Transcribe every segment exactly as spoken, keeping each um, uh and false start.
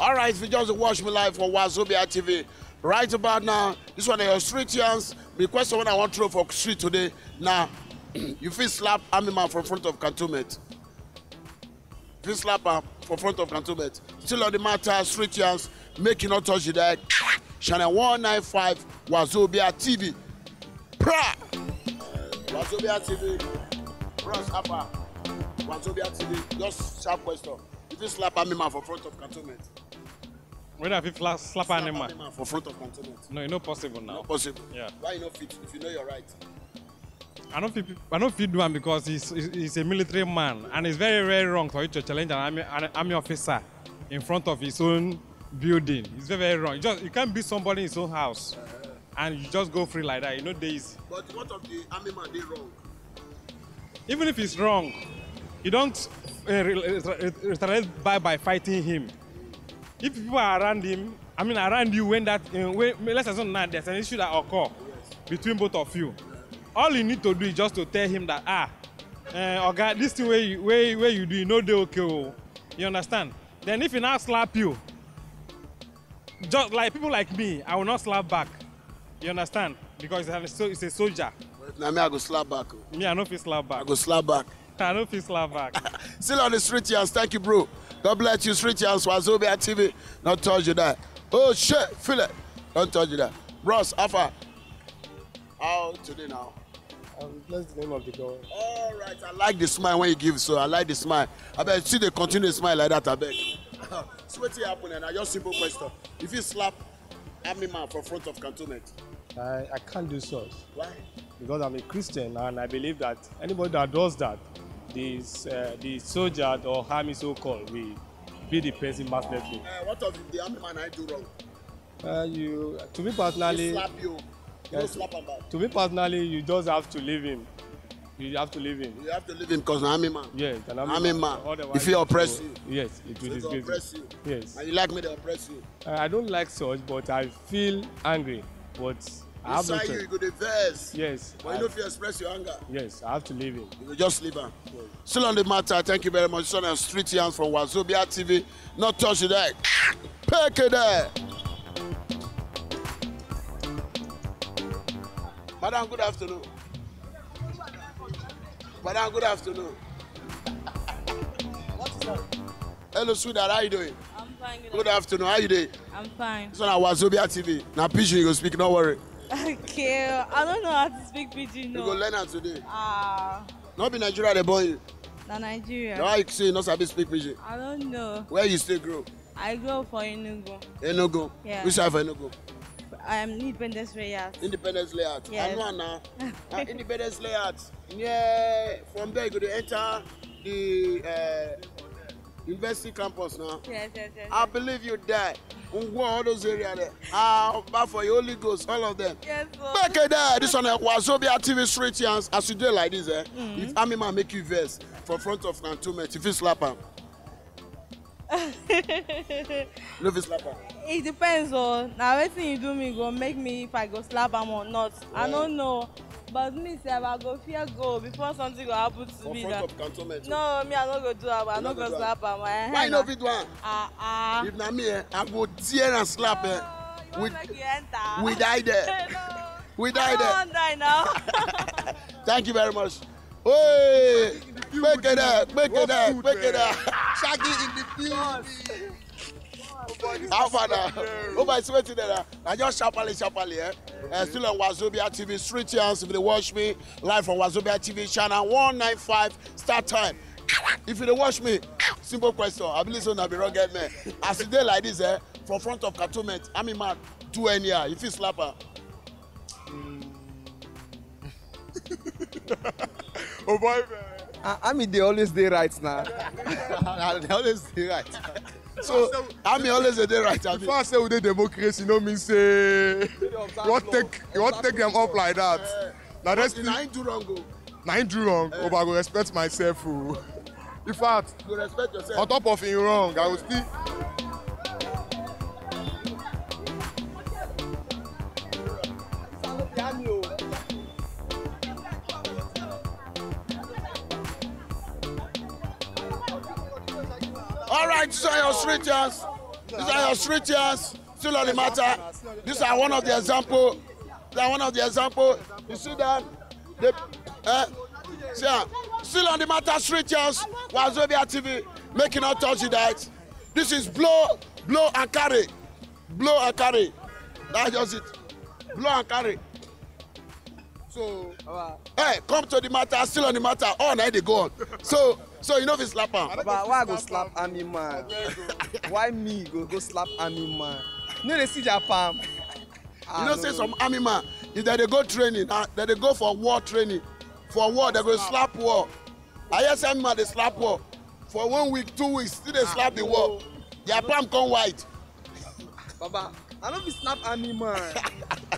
All right, if you just watch me live for Wazobia T V right about now, this one is your street chance. The question when I want to throw for street today. Now, you feel slap army man from front of cantonment. If you slap am for front of cantonment. Still on the matter, street chance, make you not touch the deck. Channel one nine five, Wazobia T V. Pra! Wazobia T V. Bros, Alpha. Wazobia T V. Just sharp question. If you slap army man for front of cantonment. Whether I fit fla- slap Slap animal. Army man for front of cantonment. No, e no possible now. Not possible. Yeah. Why you not fit if you know your right? I don't feel I don't feel do am because he's he's a military man and it's very very wrong for you to challenge an army an army officer in front of his own building. It's very very wrong. You just you can't beat somebody in his own house and you just go free like that. You know there is But what of the army man dey wrong? Even if it's wrong, you don't uh, re- re- re- retaliate by by fighting him. If people are around him, I mean around you when that uh, when, let's assume now there's an issue that occur between both of you. All you need to do is just to tell him that ah, uh, okay, this thing where you where, where you do you know they okay. Oh. You understand? Then if he now slap you, just like people like me, I will not slap back. You understand? Because it's a, so- it's a soldier. But if na me, I go slap back. Oh. Me, I no fit slap I back. Go slap back. I no fit slap back. Still on the street chance. Thank you, bro. God bless you, street chance. Wazobia T V. Not touch you that. Oh shit, feel it. Don't touch you that. Bros, Alpha. How today now? Um, bless the name of the God. All right, I like the smile when you give, so I like the smile. I bet see they continue to smile like that. I beg. So what happen? And I just simple question. If you slap army man for front of cantonment, I, I can't do such why? Because I'm a Christian and I believe that anybody that does that, the uh, the soldier or army so called will be the person mercilessly. Uh, what of the army man I do wrong? Uh, you, to me He personally, slap you. You Yes. Slap him back. To me personally, you just have to leave him. You have to leave him. You have to leave him because na army man. Yes, and I'm Army man. Otherwise, If he oppress it you, will- yes, it will he go disgrace oppress you. you. Yes, And you like me, they oppress you. uh, I don't like such, but I feel angry. But I have no Inside choice. You, you go the verse. Yes, But you I, know if you express your anger, yes, I have to leave him. you go just leave him. Still on the matter, thank you very much. Son of Street Hands from Wazobia T V. Not touch the deck. Pick it there. Madam, good afternoon. Madam, good afternoon. Hello, sweetheart. How you doing? I'm fine. Good afternoon. How you doing? I'm fine. This one na Wazobia T V. Now, pidgin you go speak. No worry. Okay, I don't know how to speak pidgin. You go No. Learn am today. Ah, Not be Nigeria they born you. Na Nigeria. Why you say you not sabi speak pidgin? I don't know. Where you still grow? I grew up for Enugu. Enugu. Yeah. Which side for Enugu? I am Independence Layout. Independence Layout. Yes. I know now. Uh, Independence Layout. Yeah. From there you go to enter the uh, university campus now. Yes, yes, yes. I believe you there. Ungwo, all those areas there. Ah, but for your Holy Ghost, all of them. Yes, sir. Make it there. This one uh, Wazobia T V Street Chance. As you do like this, eh? If army man make you verse for front of cantonment, if you slap him, no fit slap him. It depends on now. Wetin you do me go make me if I go slap am or not. I don't know. But me sef, I go fear go before something go happen to For me. front That. Of cantonment. No, me I no go do am. I You no no go go do am. Slap am. Eh, Why you na- no fit do am? Ah ah. If na me, eh, I go tear and slap eh. Oh, you wan make you enter? We die there. No. We die No there. wan die now. Thank you very much. Hey, make it there, make it there, make it there. Shaggy in the building. How far now? Oh my, sweating there. I just sharply, sharply, eh? Uh, still on Wazobia T V, Street Chance. If they watch me live on Wazobia T V channel one nine five, start time. If you dey watch me, simple question. I believe so na be rugged man. As you dey like this, eh, for front of cantonment, army man do anyhow. If you slap am, Oh boy, man. I, I mean, they always dey right now. They always dey right. so army always dey right. I If mean, I say we dey democracy, no mean say what take what take them up like that. Now that's na him do wrong o. Na him do wrong. Oh, but I go respect myself. Oh. In fact, You go respect on yourself. Top of him wrong, I will still. All right, so your street chance. These are your street yarns. Still on the matter. These are one of the example. They are one of the example. You see them? They, eh? See am. Still on the matter, street yarns. Wazobia T V. Make you not touch it, that. This is blow, blow and carry. Blow and carry. That's just it. Blow and carry. So, hey, come to the matter, still on the matter. Oh, now they go on. So, so you know if you slap am. Baba, why I go slap army man? Why me go, go slap army man? You know they see Japan. You know say some army man, if they dey go training, uh, they dey go for war training. For war, they go slap war. I hear some man dey slap war. For one week, two weeks, still dey slap the war. Their palm come white. Baba, I no fit slap army man.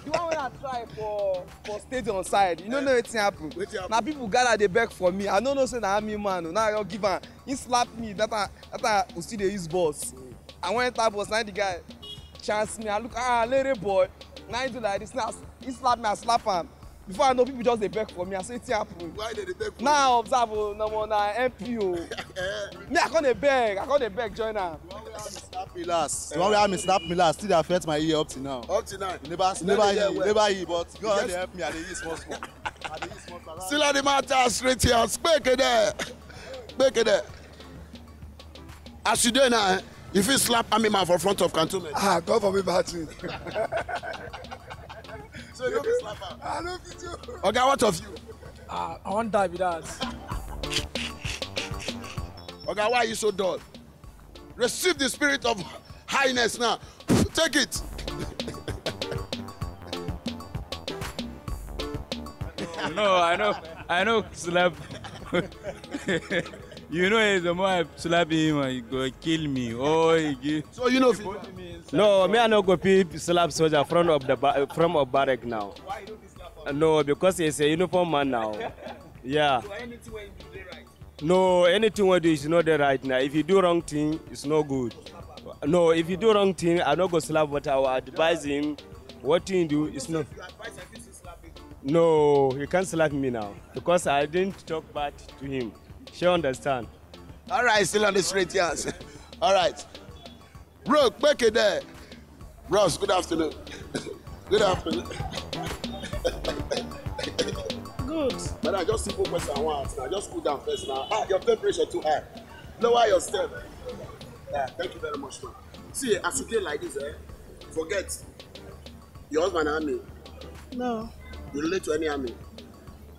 The one wey I try for, for stadium side, you no know wetin happen. Wetin happen? Na people gather dey beg for me. I no know say na army man o. Now I go give am. He slap me. That time, that time we still dey use bus. I wan enter bus, na the guy chance me. I look, ah, lere boy. Now he do like this. Now he slap me, I slap am. Before I know, people just dey beg for me. I say, "Wetin happen?" Why they dey beg for you? Now I observe, oh, no more na M P O. Me, I come dey beg. I come dey beg, join am. The one wey army slap me last. The one wey army slap me last still dey affect my ear up to now. Up to now. You never, you never hear, never hear, but God dey help me. I dey hear small small. I dey hear small small. Still on the matter, street yarns. Gbege there. Gbege there. As you dey now, eh, you fit slap army man for front of cantonment. Ah, God forbid bad thing. So you no fit slap am? I no fit do. Oga, what of you? Ah, I wan die be that. Oga, why are you so dull? Receive the spirit of highness now. Take it. No, I know, I know, slap. You know, eh, the more I slap him, he go kill me. Oh, he give. So you know, if you put me inside. No, me I no go fit slap soldier front of the ba-, front of barrack now. Why you don't slap him? No, because he's a uniform man now. Yeah. So anything wey you do dey right? No, anything we do is not the right now. If you do wrong thing, it's no good. No, if you do wrong thing, I no go slap, but I will advise him. What thing you do is not. If you advise, I fit still slap him. No, you can't slap me now because I didn't talk bad to him. She understand. All right, still on the street yarns. All right. Bro, Gbege there. Bros, good afternoon. Good afternoon. Good. But I just simple question I want to ask now. Just cool down first now. Ah, your temperature too high. Lower your step. Yeah, thank you very much, man. See, as you dey like this, eh, forget. Your husband na army? No. You relate to any army?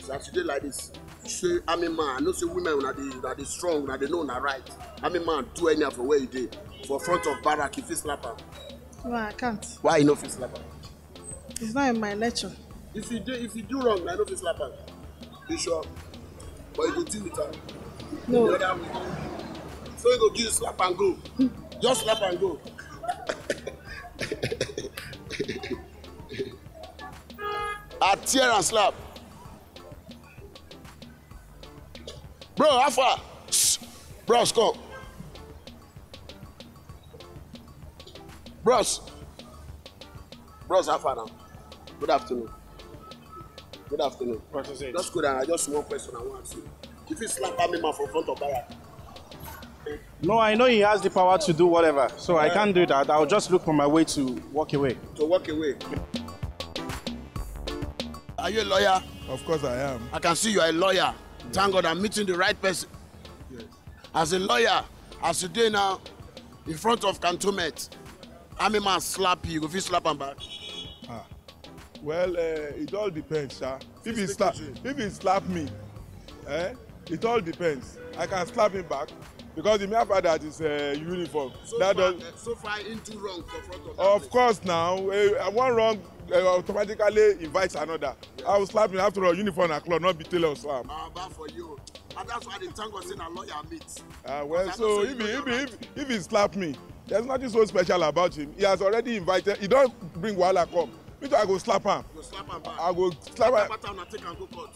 So as you dey like this, you say army man, I know say women, una dey, una dey strong, una dey know una right. Army man do anyhow for where you dey. For front of barrack, you fit slap am? No, I can't. Why you no fit slap am? It's not in my nature. If you do, if you do wrong, I no fit slap am. You sure? But you go deal with am. No. The other way. So you go give slap and go. Just slap and go. I tear and slap. Bro, how far? Shh. Bros, come. Bros. Bros, how far now? Good afternoon. Good afternoon. What is it? Just go down. I just one question I want to ask you. If you slap army man for front of barrack, no, I know he has the power to do whatever, so I can't do that. I'll just look for my way to walk away. To walk away. Are you a lawyer? Of course I am. I can see you are a lawyer. Thank God I'm meeting the right person. Yes. As a lawyer, as you dey now, in front of cantonment, army man slap you, you go fit slap am back? Ah. Well, eh, it all depends, sha. If he slap, if he slap me, eh, it all depends. I can slap him back because the mere fact that is, eh, uniform. So that far, does, eh, so far, he do wrong for front of that place. Of course now, eh, one wrong, eh, automatically invites another. Yes. I will slap him after all, uniform and cloth, not be tailor slam. Ah, bad for you. And that's why they thank God say na lawyer meet. Ah, well, so if he, if he, if, if he slap me, there's nothing so special about him. He has already invited. He don bring wahala come. Me too, I go slap am. You go slap am back. I go slap am. After una take am go court.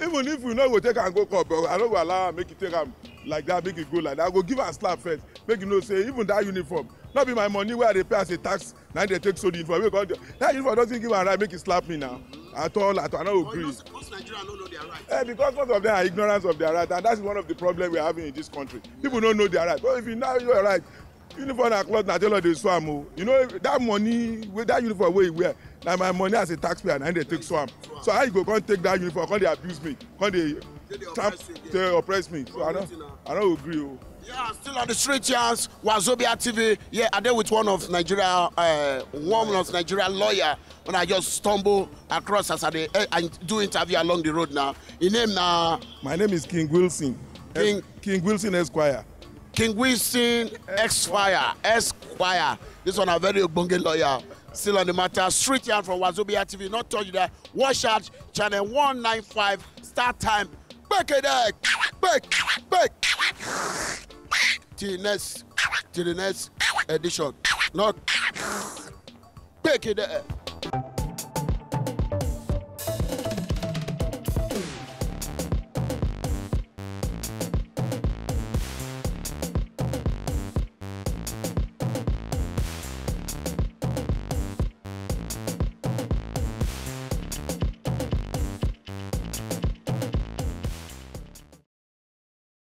Even if we no go take am go court, but I no go allow am make e take am like that, make e go like that. I go give am slap first, make e know say even that uniform, no be my money wey I dey pay as a tax, na im dey take sew the uniform. Wey come, that uniform doesn't give am right make e slap me now. At all, at all, I no agree. But you know, most Nigerians no know their right. Eh, because most of them are ignorant of their right, and that's one of the problems we're having in this country. People don't know their right. But if you know your right, Uniform and cloth na tailor dey sew am o. You know that money wey that uniform wey you wear, na my money as a taxpayer na im dey take sew am. So how you go come take that uniform, come dey abuse me, come dey tram dey oppress me? So I no, I no agree o. Yeah, still on the street yards, Wazobia T V. Yeah, I dey with one of Nigeria, uh, one of Nigeria lawyer. When I just stumble across as I dey, eh, I do interview along the road now. His name na My name is King Wilson. King King Wilson Esquire. King Wilson Esquire. Esquire. This one a very ogbonge lawyer. Still on the matter. Street yard from Wazobia T V. Not touch that. Watch out. Channel one nine five. Start time. Back it up. Back. Back. Till next. Till the next edition. Not back it up.